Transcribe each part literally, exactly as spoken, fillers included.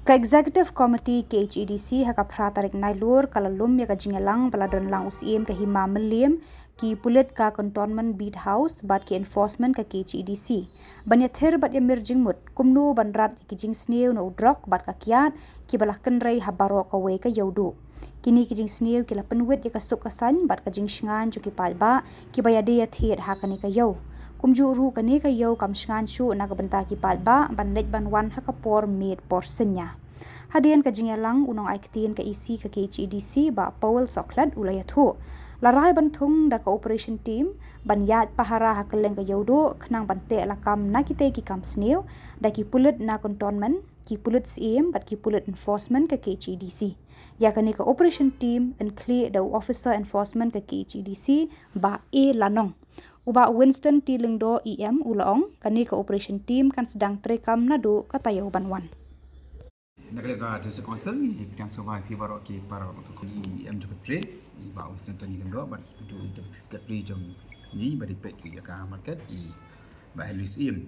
Ka Executive Committee K H A D C ha ka phra tarik Nailur ka la lum ïa ka jingïalang ba la don lang u Syiem ka Hima Mylliem, ki pulit ka Cantonment Beat House bad ki enforcement ka K H A D C ban ïathir bad ïamir jingmut kumno ban rat ïa ki jingsniew na u drok bad ka kiad kiba la kynrei ha baroh kawei ka Ïewduh. Kine ki jingsniew ki la pynwit ïa ka suk ka saiñ bad ka jingshngaiñ jong ki paidbah kiba ïadei ïathied ha kane ka ïew. Kumjuh ruh kane ka ïew kam shngaiñ shuh na ka bynta ki paidbah ban leit ban wan ha ka por miet por synñia. Hadien ka jingïalang, u nongai ktien ka E C ka K H A D C Bah Powell Sohkhlet u la ïathuh, la rai ban thung da ka operation team ban ïaid pahara ha kylleng ka Ïewduh khnang ban teh lakam na kitei ki kam sniew da ki pulit na Cantonment, ki pulit Syiem bad ki pulit enforcement ka K H A D C. Ïa kane ka operation team yn khlieh da u officer enforcement ka K H A D C Bah A Lanong. U Bah Winston T Lyngdoh E M u la ong, kane ka operation team kan sdang treikam naduh ka taïew ban wan. Na ka liang ka District Council ngi pdiang sngewbha ïa phi baroh ki para, i E M jong ka trade, i Bah Winston T Lyngdoh, bad i Deputy Secretary jong ngi ba dei peit ïa ka market, i Bah Henry Syiem.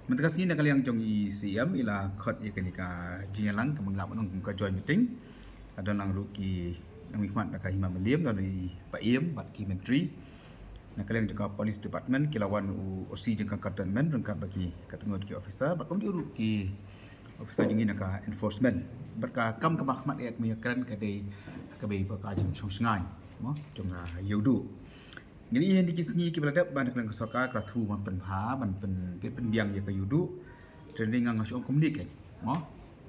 Mynta ka sngi na ka liang jong i C M i la khot ïa kane ka jingïalang kaba ngi lah ban ong kum ka joint meeting. Ka don lang ruh ki nongmihkhmat na ka Hima Mylliem, don i Bah Ïem bad ki myntri. Na ka liang jong ka Police Department ki la wan u O C jong ka Cantonment ryngkat bad ki katto ngut ki officer bad kumjuh ruh ki officer jong ngi na ka enforcement. Bad ka kam kaba khmat ïa ka mih ïa kren ka dei kaba ïa ka jingshong shngaiñ mo jong ka Ïewduh. Ngi ïa ngi ki sngi kiba la dep ba na ka liang ka sorkar ka la thmu ban pynbha ban pyn pynbiang ïa ka Ïewduh. Training nga nga shong kumne ke mo.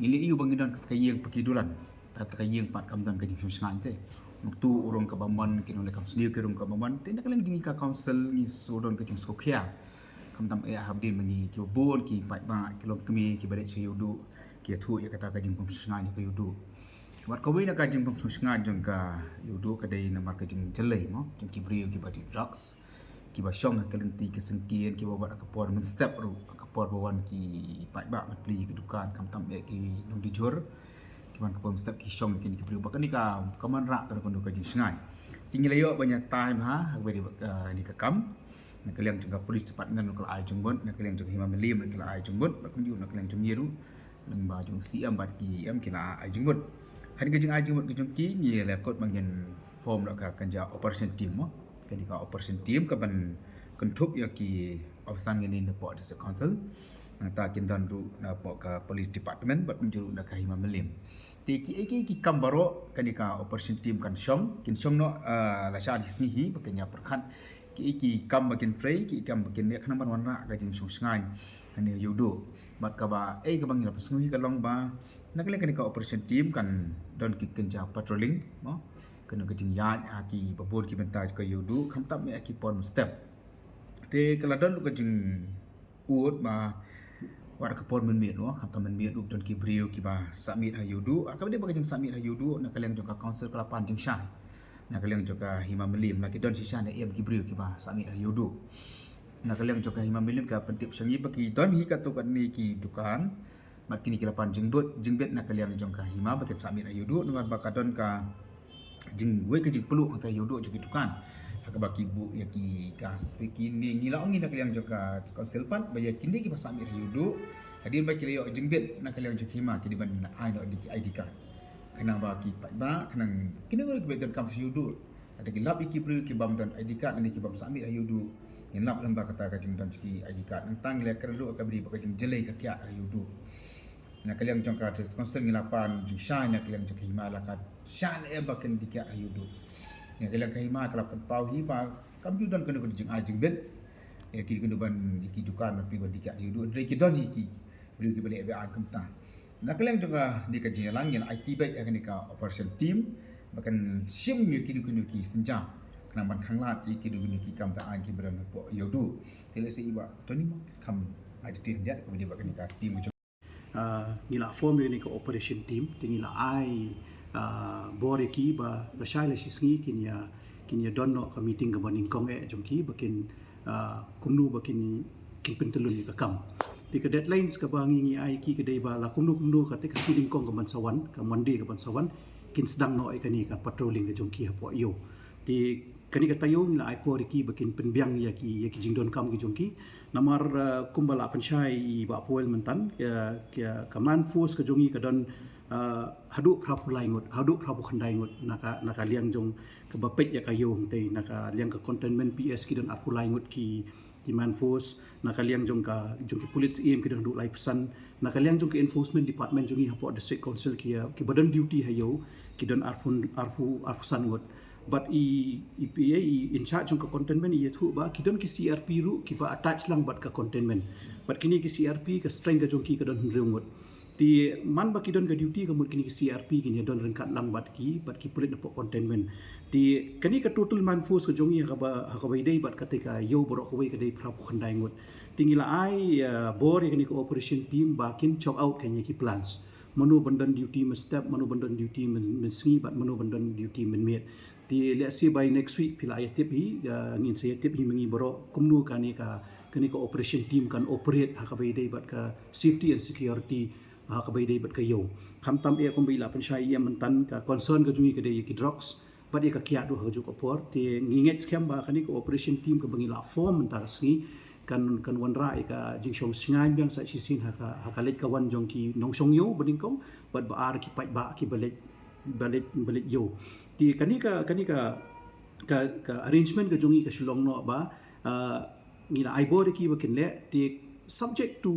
Ngi ïa u ba ngi don ka ïing paki dulan. Rat ka ïing pat kam don ka jingshong shngaiñ te. Nuktu u rong kaba mon ki nongleh kam sniew ki rong kaba mon. Te na ka liang jong ngi ka council ngi shu don ka jingsngewkhia. Khamtam eh hapdin ba ngi kiba bun ki paidbah ki longkmie kiba leit sha Ïewduh ki ïathuh ïa kata ka jingbym shngaiñ ïa ka Ïewduh. Wat kawei na ka jingbym shngaiñ jong ka Ïewduh ka dei namar ka jingjyllei mo jong ki briew kiba dih drugs, kiba shong ha ka lynti ka syngkien, kiba wan ha ka por mynstep ruh, ha ka por ba wan ki paidbah ban plie ki dukan, khamtam eh ki nongdijhur, kiba wan ka por mynstep ki shong kine ki briew. Ba kane ka ka wanrah kano kano ka jingshngaiñ. Te ngi la ïoh ban ïa time ha ha kaba dei ba kane ka kam. Na ka liang jong ka Police Department ka la ai jingmut, na ka liang jong ka Hima Mylliem ka la ai jingmut, bad kumjuh na ka liang jong ngi ruh, lyngba jong C M bad ki E M ki la ai jingmut. Ha kane ka jingai jingmut ka jong ki ngi la kut ba ngin form da ka kynja operation team mo. Kane ka operation team kaban kynthup ïa ki officer ngi napoh District Council. Nangta kin don ruh napoh ka Police Department bad kumjuh ruh na ka Hima Mylliem. Te kiei kiei ki kam baroh kane ka operation team kan shong, kin shong noh, ah, lashai shi sngi hi ba kin ïa pyrkhat kiei ki kam ba kin trei, kiei ki kam ba kin ïa khnang ban wanrah ka jingshong shngaiñ hangne ha Ïewduh. Bad kaba, eh, kaba ngi la pynsngew hi ka long ba na ka liang kane ka operation team kan don ki kynja patrolling mo. Kano ka jingïaid ha kiba bun ki bynta ka Ïewduh, khamtam eh ha ki por mynstep. Te ka la don ruh ka jing ud ba wat ka por mynmiet mo, khamtam mynmiet ruh don ki briew kiba sah miet ha Ïewduh. Ha kaba dei ba ka jingsah miet ha Ïewduh na ka liang jong ka council ka la pan jingshai. Na ka liang jong ka Hima Mylliem la ki don shisha ne em ki briew kiba sah miet ha Ïewduh. Na ka liang jong ka Hima Mylliem ka pyntip sha ngi ba ki don hi katto katne ki dukan. Bad kine ki la pan jingbit, jingbit na ka liang jong ka Hima ba kin sah miet ha Ïewduh namar ba ka don ka jingwei ka jingpluh nangta Ïewduh jong ki dukan. Ha kaba ki buh ïa ki gas te kine ngi la ong ngi na ka liang jong ka council pat ba ïa kine kiba sah miet ha Ïewduh hadien ba ki la ïoh jingbit na ka liang jong ka Hima ki dei ban ai noh da ki I D card. Khnang ba ki paidbah, khnang kine kiba donkam sha Ïewduh. Lada ki lap ïa ki briew ki bym don I D card ne ki bym sah miet ha Ïewduh, ngin lap lyngba kata ka jingdon jong ki I D card. Nangta ngi la kren ruh ha kaba dei ba ka jingjyllei ka kiad ha Ïewduh. Na ka liang jong ka District Council ngi la pan jingshai na ka liang jong ka Hima la ka shai ne em ba kin dih kiad ha Ïewduh. Na ka liang ka Hima ka la pynpaw hi ba kam ju don kano kano jingai jingbit ïa ki, kano ban ïa ki dukan ban plie ban dih kiad ha Ïewduh. Hynrei ki don hi ki briew kiba leh beiñ kumta. Na ka liang jong kane ka jingïalang ngi la aiti beit ïa kane ka operation team ba kan shim ïa kino kino ki sienjam khnang ban khanglad ïa kino kino ki kam beiñ kiba don hapoh Ïewduh. Te lehse i Bah Tony mo kham ai detail khyndiat kaba ïadei bad kane ka team ka jong. Ah, ngi la form ïa kane ka operation team te ngi la ai, ah, bor ïa ki ba lashai la shi sngi kin ïa, kin ïa don noh ka meeting kaba nyngkong eh jong ki ba kin ah, kumno ba kin, kin pyntyllun ïa ka kam. Te ka deadlines kaba ngi, ngi ai ki ka dei ba la kumno kumno kata ka sngi nyngkong kaban sa wan, ka Monday kaban sa wan, kin sdang noh ïa kane ka patrolling ka jong ki hapoh ïew. Te kane ka taïew ngi la ai por ïa ki ba kin pynbiang ïa ki, ïa ki jingdonkam ki jong ki. Namar, uh, kumba la pynshai i Bah Powell myntan, ka, ka, ka man force ka jong ngi ka don, uh, haduh phra phew lai ngut, haduh phra phew khyndai ngut, na ka, na ka liang jong kaba peit ïa ka ïew hangtei, na ka liang ka containment P S ki don arphew lai ngut ki, ki man force, na ka liang jong ka, jong ki pulit syiem ki don haduh lai phew san, na ka liang jong ka enforcement department jong ngi hapoh district council ki, uh, kiba don duty ha ïew, ki don arphew, arphew, arphew san ngut. Bad i, i, i, i in charge jong ka containment i ïathuh ba ki don ki C R P ruh kiba attach lang bad ka containment. Bad kine ki C R P ka strength ka jong ki ka don hynriew ngut. Te man ba ki don ka duty ka mut kine ki C R P kin ïa don ryngkat lang bad ki, bad ki pulit napoh containment. Te kane ka total man force ka jong ngi ha kaba, ha kaba ïadei bad kata ka ïew baroh kawei ka dei phra phew khyndai ngut. Te ngi la ai, uh, bor ïa kane ka operation team ba kin chalk out kane ki plans. Mano ban don duty mynstep, mano ban don duty myn, mynsngi, bad mano ban don duty mynmiet. Te let's say by next week phi la ïa tip hi, uh, ngin sa ïa tip hi ma ngi baroh kumno kane ka, kane ka operation team kan operate ha kaba ïadei bad ka safety and security, ha kaba ïadei bad ka ïew. Khamtam eh kumba i la pynshai ïa myntan ka concern ka jong ngi ka dei ïa ki drugs bad ïa ka kiad ruh ha kajuh ka por. Te ngi ngeit skhem ba kane ka operation team kaba ngi la form mynta ka sngi kan, kan wanrah ïa ka jingshong shngaiñ biang sa shisien ha ka, ha ka leit ka wan jong ki nongshong ïew ba nyngkong bad ba ar ki paidbah kiba leit, ba leit, ba leit ïew. Te kane ka, kane ka, ka, ka arrangement ka jong ngi ka shu long noh ba, uh, ngi la ai bor ïa ki ba kin leh, te subject to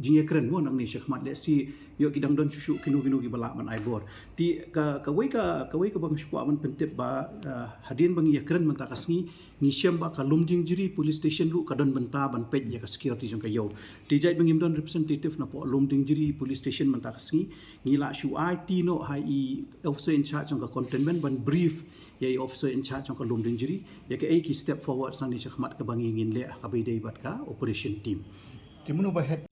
jingïakren mo nangne shakhmat, let's say ïoh ki dang don shuh shuh kino kino kiba lah ban ai bor. Te ka, kawei ka, kawei kaba nga shu kwah ban pyntip ba, uh, hadien ba ngi ïakren mynta ka sngi, ngi shem ba ka Lumdiengjri Police Station ruh ka don bynta ban peit ïa ka security jong ka ïew. Te jait ba ngim don representative napoh Lumdiengjri Police Station mynta ka sngi, ngi la shu aiti noh ha i officer in charge jong ka containment ban brief ïa i officer in charge jong ka Lumdiengjri ïa kaei ki step forward nangne shakhmat kaba ngi ngin leh ha kaba ïadei bad ka operation team. Te mano ba head